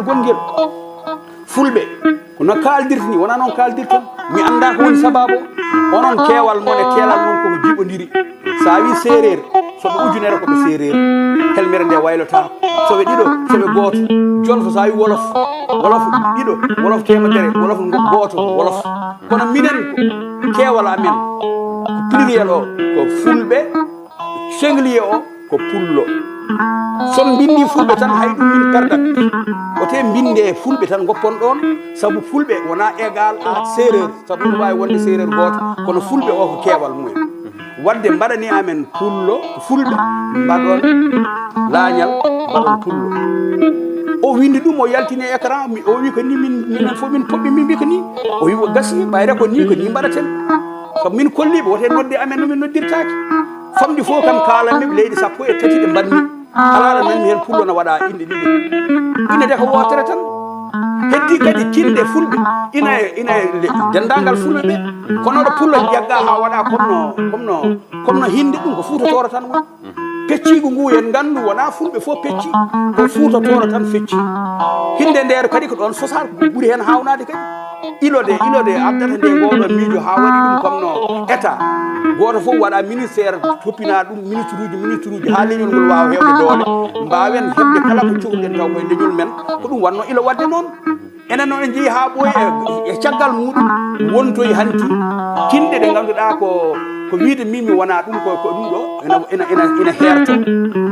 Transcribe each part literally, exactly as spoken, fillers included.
Gonngel fulɓe ko no kaaldirta ni, wonaa noon kaaldirton. Mi anndaa ko woni sabaabu o. Onon keewal mon e keelal mon koko jiɓondiri. So a wii séeréer, so ɓe ujunere ko ɓe séeréer. Helmere nde waylotaako. So ɓe ɗiɗo, so ɓe gooto. Jolfo, so a wii wolof, wolof ɗiɗo, wolof teemedere, wolof ngo- gooto, wolof. Kono minen ko keewal amen, ko pluriel o ko fulɓe, singulier o ko pullo. Son mbinndi fulɓe tan, hay ɗum min perdat. Ote mbinde fulɓe tan ngoppon ɗon, sabu fulɓe wona égal à séeréer, sabu ene waawi wonde séeréer gooto, kono fulɓe o ko keewal mumen. Wadde mbaɗani amen pullo, fulɓe mbaɗon laañal, mbaɗon pullo. O windi ɗum, o yaltini e écran, mi- o wi ko ni min, minen fof min poɓɓi, min mbi ko ni. O wi o gasi, ɓayre ko ni, ko ni mbaɗaten. Sabu min kolliɓe, wote nodde amen no min noddirtaake. Famɗi fof kam kaalanmi ɓe leyɗe sappo e tati ɗe mbaɗmi. Alaa ɗo nanmi heen pullo no waɗa inɗe ɗiɗi. Ine de ko wootere tan. Heddi kadi tinde fulɓe ina e, ina e le- denndaangal fulɓe ɓe. Kono ɗo pullo jagga haa waɗa comme no, comme no, comme no hinde ɗum ko Fuuta Tooro tan woni. Pecciigu ngu en nganndu wonaa fulɓe fof pecci, ko Fuuta Tooro tan fecci. Hinde ndeer kadi ko ɗoon sosaar ɓuri heen haawnaade kadi. Ilode, ilode addata nde ngooɗo miijo haa waɗi ɗum comme no état. Gooto fof waɗa ministère, toppina ɗum ministre uji, ministre uji haa leñol ngol waawa heewde doole. Mbaawen heɓde kala ko cohluɗen taw koye leñol men. Ko ɗum wannoo ilo waɗde noon. Enen noon en njii haa ɓooyi e, e caggal muɗum wontoyi hanti kinɗe ɗe ngannduɗaa ko, ko wiide min mi wona ɗum, ko, ko ɗum ɗo ena, ena, ena, ena heerto.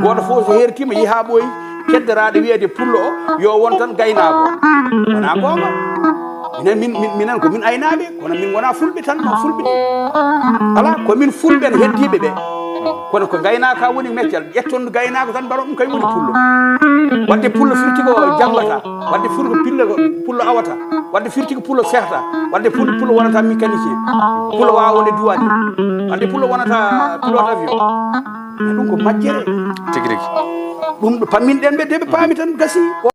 Gooto fof so heertiima yehi haa ɓooyi, keddoraade wiyeede pullo o yo won tan gaynaako. Wona goonga. Minen, min, min, minen ko min aynaaɓe, kono min ngona fulɓe tan, no fulɓe ni. Alaa, ko min fulɓe no heddiiɓe ɓe. Kono ko ngaynaaka woni meccal, ƴetton gaynaako tan mbaɗon ɗum kay woni pullo. Wadde pullo firti ko janngata, wadde firti ko pille ko pullo awata, wadde firti ko pullo sehta, wadde pul- pullo wonata mécanicien, pullo waawa wonde duwani, wadde pullo wonata pilote avion. Ɗum ko majjere. Tigi rigi. Ɗum ɗo pamminɗen ɓe, de ɓe paami tan gasi.